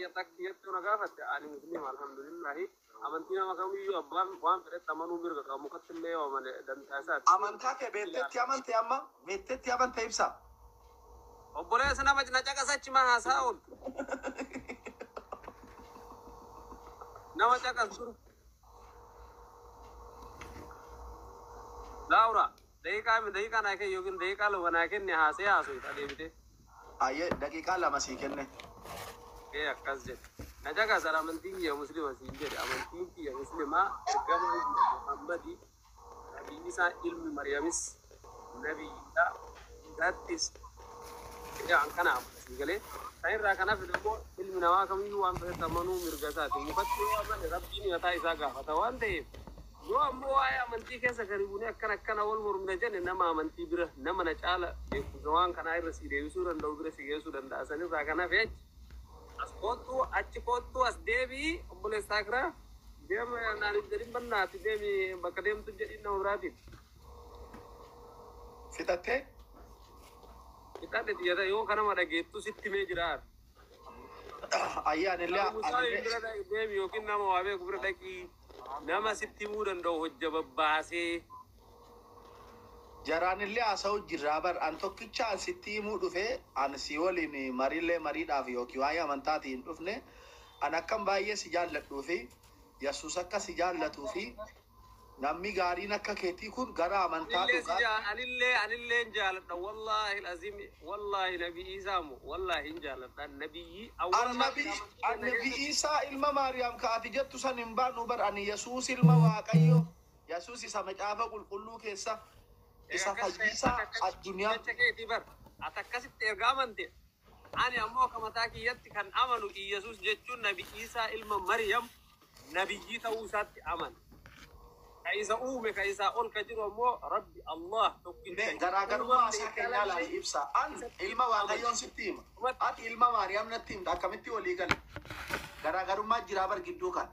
Kiyyatti na gaafatte, ani Muslima, alhamdulillahi. Amantii nama kamiyyuu abbaan waan fedhetti amanuu mirga qaba, mukatti illee yoo amane dantaa isaati. Amantaa kee beektetti amante, amma beektetti amante, Ibsa. Obboleessa, nama na caqasachi maa haasaa ooltu? Nama caqas dura. Laura, daqiiqaa naa kenni yookiin daqiiqaa 2 naa kenni, haasee haasoo adeemte. Ayyee, daqiiqaa 2 sii kenne. Ee, akkas jedhe. Na caqasan, amantiin kiyya Muslima siin jedhe. Amantiin kiyya Muslimaa, ergama Muhammadi, Nabii Isaa ilmi Mariyamis nabiyyiidha. Isaattis an kana amana sii galee. Kan irraa kan hafe immoo ilmi namaa kamiyyuu waan fedhetti amanuu mirga isaati. Mukatti yoo amane Rabbiin mataa isaa gaafata waan ta'eef, yoo ammoo waa'ee amantii keessa gadi buunee akkana akkana wal mormina jenne, nama amantii bira, nama na caala beekumsa waan kanaa irra si deebisuu danda'u bira si geessuu danda'a. Sanirraa kan hafe achi as koottuu, achi koottuu, as deebii, obboleessaa kiraa deema naan hin jedhin, bannaati deemi bakka deemtu jedhin nama biraatiin. Fixattee? Fixadhe xiyyata, yoo kanama dhageettu sitti himee jira. Ayyee, anillee Musaa anillee bira deemi yookiin nama waa beeku bira dhaqii, nama sitti himuu danda'u hojja babbaasee. Jaraanillee haasa'u jirraa bar. An tokkicha an sitti himuu dhufe, an si waliin mariillee mariidhaaf yookiin waa'ee amantaatiin hin dhufne. An akkam baay'ee si jaalladhuu fi Yesuus akka si jaallatuu fi namni gaariin akka keetii kun gara amantaa Anillee si dhugaa jaa anillee hin jaaladha, wallahi alazim, wallahi. Nabi Isaa mo wallahi hin jaaladha, nabiyyi awwala. An nabi Isaa ilma Maariyaam ka ati jettu san hin baanu bar. Ani Yesuus ilma Waaqayyo, Yesuus isa Macaafa Qulqulluu keessa, isa fayyisaa addunyaa. Jecha keetii bar, ati akkasitti erga amante, ani ammoo akka mataa kiyyatti kan amanu Iyesuus jechuun Nabi Isaa ilma Maryam nabiyyii ta'uu isaatti amana. Ka isa uume, ka isaa ol ka jiru ammoo Rabbi Allah tokkicha. Mee garaagarummaa haasaa keenyaa laali, Ibsa. An ilma Waaqayyoon sitti hima. Ati ilma Maariyaam natti himta. Akkamitti walii gala? Garaagarummaa jiraa bar gidduu kana.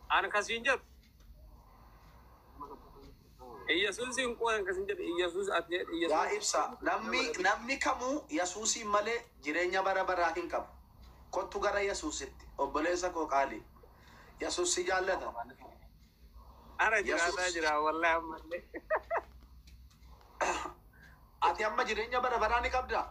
An kasiin jedhu Iyesuusin qoon kasiin jedhu Iyesuus ati jedhu Yaa Iyesuus. Ibsa, namni kamuu Yesuusiin malee jireenya bara baraa hin qabu. Kottu gara Yesuusitti, obboleessa koo qaalii. Yesuus si jaallata. Ana jiraataa Yesuus. jira wallahi ammallee. Ati amma jireenya bara baraa ni qabdaa?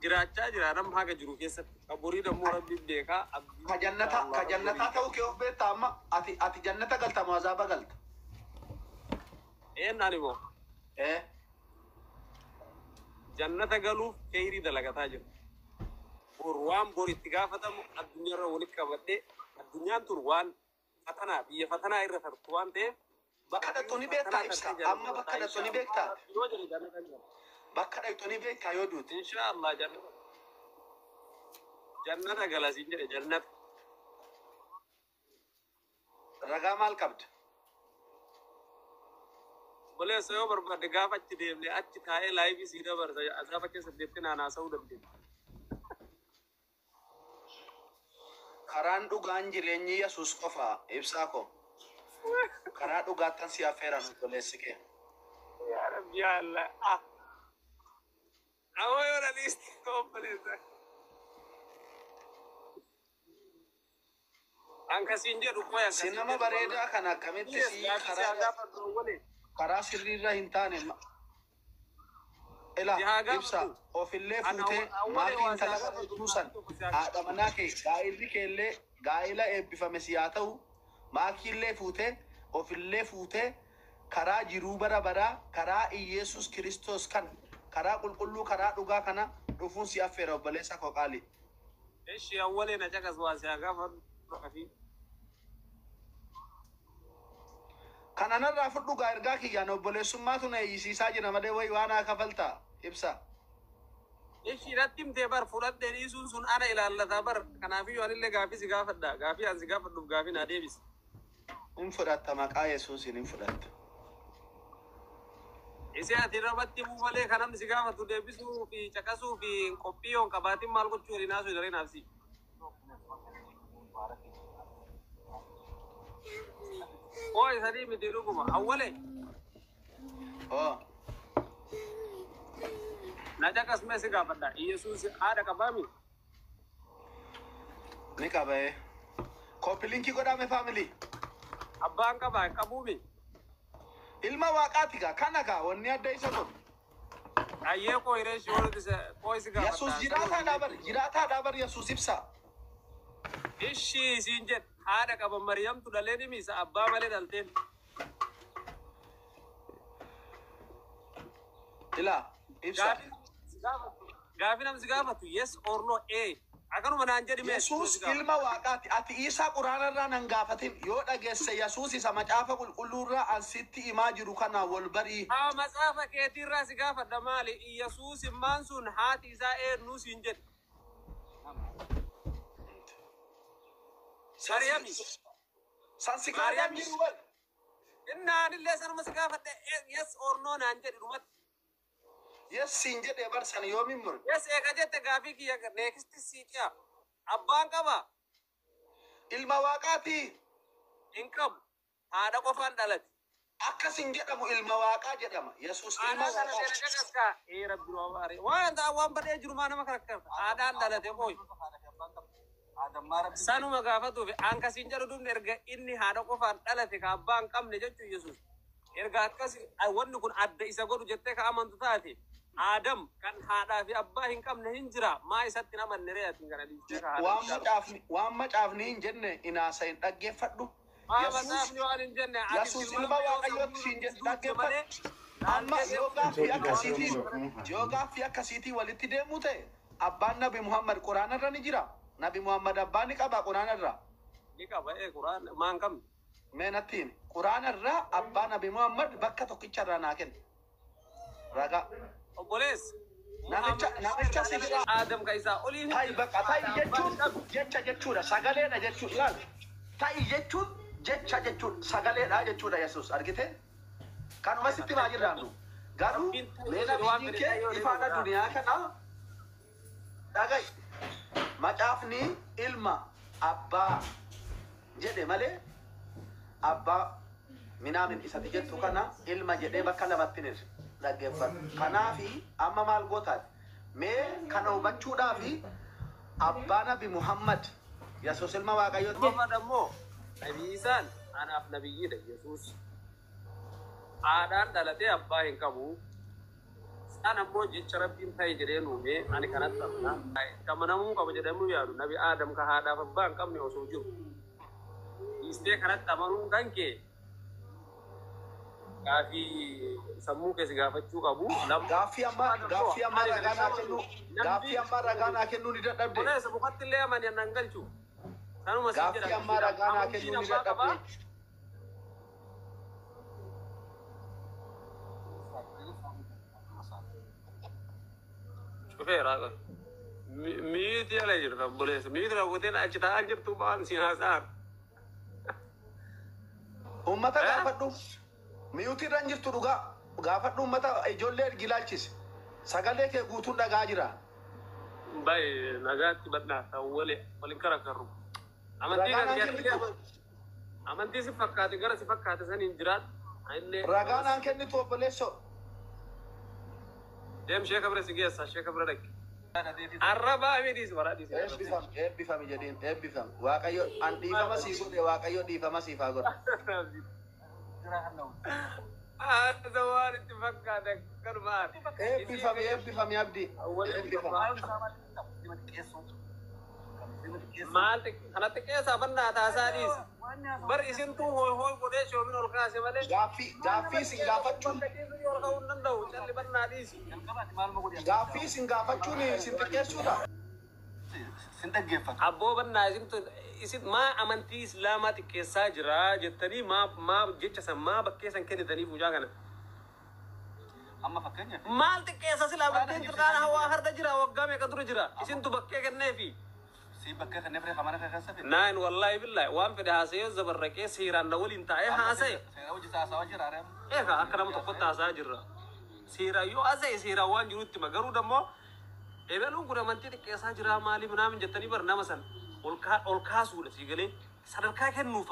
Jiraachaa jira nama haga jiru keessatti. Qaburii dammoo Rabbiin beekaa abdii. Ka jannataa ta'uu kee of beektaa amma? Ati jannata galta moo azaaba galta? Eenyaan immoo? Eh. Jannata galuuf kheyrii dalagataa jira. Bor waan bor itti gaafatamu addunyaarra walitti qabadhee, addunyaan tun waan fatanaa, biyya fatanaa irra tartu waan ta'eef. Bakka dhaqxu ni beektaa, Ibsa? Amma bakka dhaqxu ni beektaa? Yoo jedhe jannata gala. Bakka dhaqxu ni beektaa yoo duute? Insha Allah jannata. Jannata gala siin jedhe, jannata. Ragaa maal qabda? Obboleessa, yoo barbaadde gaafa achi deemne achi taa'ee live sii dabarsa, azaaba keessa deemtee naan haasa'uu dandeenya. Karaan dhugaan jireenyi Yesuus qofa, Ibsaa ko. Karaa dhugaattan si affeeran, obboleessi kee. Yaa Rabbi, yaa Allah. Ah. Awoo, yoo na dhiiste, obboleessa. An kasiin jedhu qoya. Si nama bareedaa kana akkamitti si karaa karaa sirriirra hin taane ila Si haa Ibsa, gaafatu. ofillee Ana fuutee awwalee maatii waa si intala haa gaafatu. bareedduu san, haadha manaa kee, gaa'illi keellee gaa'ila eebbifame si haa ta'u, maakiillee fuutee ofillee fuutee, karaa jiruu bara baraa, karaa Iyeesus Kiristoos kan karaa qulqulluu, karaa dhugaa kana dhufuun si affeera, obboleessa koo qaalii. Ishi, awwalee, na caqas, waa si haa gaafatu. Kafi. Kan anarraa fudhu gaa ergaa kiyyaan, obboleessummaatu na eeyyisiisaa jira malee wayi waan haa kafaltaa, Ibsa. Ishi, irratti himtee bar, fudhadhee dhiisuun sun ana ilaallataa bar. Kanaafiyyuu anillee gaafii si gaafadha. Gaafii an si gaafadhuuf gaafii naa deebisi. Hin fudhatta, maqaa Yesuusiin hin fudhatta. Isee ati irratti himuu malee kan namni si gaafatu deebisuu fi caqasuu fi qophii yoo hin qabaatin maal gochuu waliin haasuu daree naaf si. Oo, sadii miti dhuguma. Awwalee. Oo. Na caqasmee si gaafadha. Yesuus haadha qabaami? Ni qaba ee. Copy linkii godhame family. Abbaan qabaa hin qabuumi? Ilma waaqaati gaa kana gaa wanni adda isa godhu. Ayyee koo hiree shi walitti koo si gaafadha. Yesuus jiraataadhaa bar jiraataadhaa bar Yesuus ibsa. Ishii siin jedhe haadha qaba Maryamtu dhaleen himi isa abbaa malee dhalteen. Ilaa ibsa. Gaafi namni si gaafatu yes or no A. Akkanuma naan jedhi mee. Yesuus ilma waaqaati. Ati Isaa quraanarraa nan gaafatin yoo dhageesse Yesuus isa macaafa qulqulluurraa an sitti himaa jiru kana wal barii. Haa matsaafa keetiirraa si gaafadha maali? Yesuus immaan sun haati isaa eenyu siin jedhe. Maryami. San si kaadaan jiru bal. Innaan illee sanuma si gaafadhe yes or no naan jedhi dhumatti. Yes siin jedhee bar san yoomin mure. Yes eega jette gaafii kiyya next sii ci'a. Abbaan qaba Ilma waaqaati. hin qabu. Haadha qofaan dhalate. Akkas hin jedhamu ilma waaqaa jedhama. Yesuus ilma Haadhaa kana waaqaati. seera caqaskaa. Ee rabbi nu abaare. Waan ta'a waan badee jiru maa nama karakkarta. Haadhaan dhalate qoy. Sanuma gaafatuuf an kasiin jedhu dubni erga inni haadha qofaan dhalate ka abbaa hin qabne jechuun Yesuus. Erga akkas wanni kun adda isa godhu jettee ka amantu taate Aadam kan haadhaa fi abbaa hin qabne hin jira maa isatti hin amanne ree ati kana dhiistee ka haadha Waan hin qabne. macaafni waan macaafni hin jenne inaasa hin dhaggeeffadhu. Maa Yesuus macaafni waan hin jenne ati Yesuus ilma tilmaama yoo waaqayyootti sammuu siin jedhe duute malee dhaggeeffadhu. Amma laaltee yoo gaaffii akkasiitiin Thank yoo gaaffii akkasiitiin walitti deemuu ta'e abbaan Nabi Muhammad quraanarra ni jira. Nabi Muhammad abbaa ni qaba quraanarra. ni qaba ee quraan maa hin qabne. Mee natti himi. Quraanarra abbaa Nabi Muhammad bakka tokkicharraa naa kenna. Ragaa. Obboleessa. Namicha namicha si bira Aadam ka isaa olii hin ta'i jira. bakka ta'i Haadha abbaa hin jechuun qabu. jecha jechuudha sagaleedha jechuudha laal. Ta'i jechuun jecha jechuudha sagaleedha jechuudha Yesuus argite. Kanuma sitti maa jirraannu. Garuu Rabbiin ta'e mee jedhe waan nabiyyiin fedhe kee ta'e yoo ifaana deemu duniyaa kana dhaga'i. Macaafni ilma abbaa jedhe malee abbaa minaamin isati jettu kana ilma jedhee bakka lamatti hin dhaggeeffatu. Kanaafi amma maal gootaati? Mee kana hubachuudhaafi abbaa Nabi Muhammad Yesuus ilma Waaqayyooti. Muhammad ammoo nabii isaan anaaf nabiyyiidha Yesuus. Haadhaan dhalatee abbaa hin qabu. Isaan ammoo jecha rabbiin ta'e jedhee nuumee ani kanatti amana. Amanamuu qaba jedhamuu yaadu nabi Aadam ka haadhaaf abbaa hin qabne osoo jiru. Dhiistee kanatti amanuun kan kee gaafii sammuu keessa gaafachuu qabu. Gaaffii ammaa gaaffii ammaa ragaa naa kennuu gaaffii ammaa ragaa naa kennuu ni dadhabde. Kunis mukatti illee amani annan galchu. Sanuma siin Gaaffii jedha. ammaa ragaa naa Amantiin kennuu ni abbaa qabaa. dadhabde. Cufeera. Miiti ala jirta obboleessa. Miiti raawwateen achi taa'aa jirtu ba'aan siin haasa'an. Uummata gaafadhu. Miyuutii irra hin jirtu dhugaa. Gaafadhu uummata ijoollee ergi ilaalchise. Sagalee kee guutuun dhagaa jira. Baay'ee nagaatti badhaasa wali waliin karakarru. Amantii Ragaa kan naan kennitu. amantii si fakkaate gara si fakkaate saniin jiraatu. Anillee Ragaa naan kennitu obboleessoo. Deem sheeka bira si geessa sheeka bira dhaqi. Arrabaa miidhis waraadhis. Eebbifami eebbifami jedhiin eebbifami. Waaqayyo an dhiifama sii godhe Waaqayyo dhiifama siif haa godhu. Haasa waan itti fakkaate akkanumaan. Eebbifami eebbifami abdii. Eebbifami. Maal kanatti qeessaa bannaa taasaa dhiisi. Bar isintuu hooy hooy godhee shoomin ol kaase malee. Gaaffii gaaffii isin gaafachuun Ol ka'uu hin danda'u calli bannaa dhiisi. gaaffii isin gaafachuun isin xiqqeessuudha. Sin dhaggeeffatu. Abboo bannaa isintu isin maa amantii islaamaa xiqqeessaa jira jettanii maa maa jecha san maa bakkee san kennitanii fuudhaa kana. Amma fakkeenyaaf Maal xiqqeessa sila amantiin qirqaana hawaa harda jira waggaa meeqa dura jira isintu bakkee kenneefi. si bakka kanneen firee kamana keessa fide. Naan wallaahi billaahi waan fedhe haasa'ee zabarraqee seeraan na waliin taa'ee haasa'e. Seera hojii haasawaa jira aree. Egaa akka nama tokkotti haasa'aa jirra. Seeraan yoo haasa'e seeraan waan jirutti hima garuu dammoo ebeluun kun amantii xiqqeessaa jira maaliif naamin jettanii bar nama san ol kaasuudha sii galee sadarkaa kennuuf.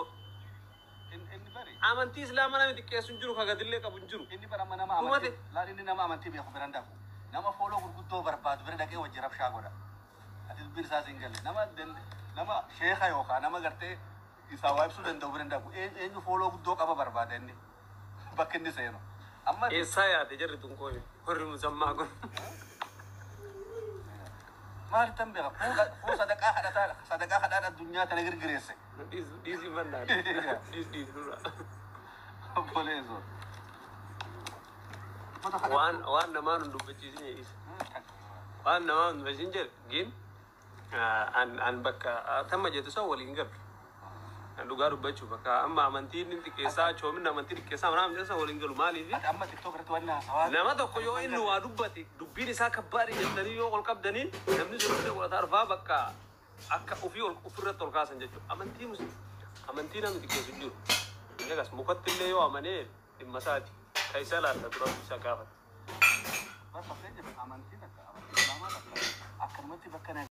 Inni bari Amantii Islaamaa namni xiqqeessu hin jiru, kagadillee qabu hin jiru. Inni bara amma nama Dhumate. Amantii laal, inni nama amantii beeku bira hin dhaqu. Nama fooloo gurguddoo barbaadu bira dhaqee wajji rabshaa godha. Ati dubbiin isaas hin galle. Nama nama sheeka yookaan nama gartee isaa waa ibsuu danda'u bira hin dhaqu. Eenyu fooloo guddoo qaba barbaada inni bakka inni seenu. Amma Eessaa yaate jarri tun kooyi? Warri musammaa kun. Maal tan beeka, fuun sadaqaa kadhataa, sadaqaa kadhaan addunyaa tana girgireesse. Dhiis dhiisi mannaa. Dhiis dhiis nurra. Obboleessoo. Waan namaan hin dubbachiisin jedhis. Waan namaan hin dubbachiisin jedhe gin an bakka tamma jettu san waliin galu. An dhugaa dubbachuu bakka amma amantiin inni xiqqeessaa, choominni amantii xiqqeessaa manaa amantii san waliin galu maaliif? Ati amma TikTok irratti waan haasawaa. Nama tokko yoo inni waa dubbate dubbiin isaa kabbaadhi jettanii yoo ol qabdanii, namni sun illee godhataa dhufaa bakka akka ofii ol ofirratti ol kaasan jechuudha. Amantii amantii namni xiqqeessu hin jiru. Egas mukatti illee yoo amanee dhimma isaati. Ka isa laallatu Rabbi isa gaafata. Fakkeenyaaf amantii takka, amantii Islaamaa takka akkanumatti bakka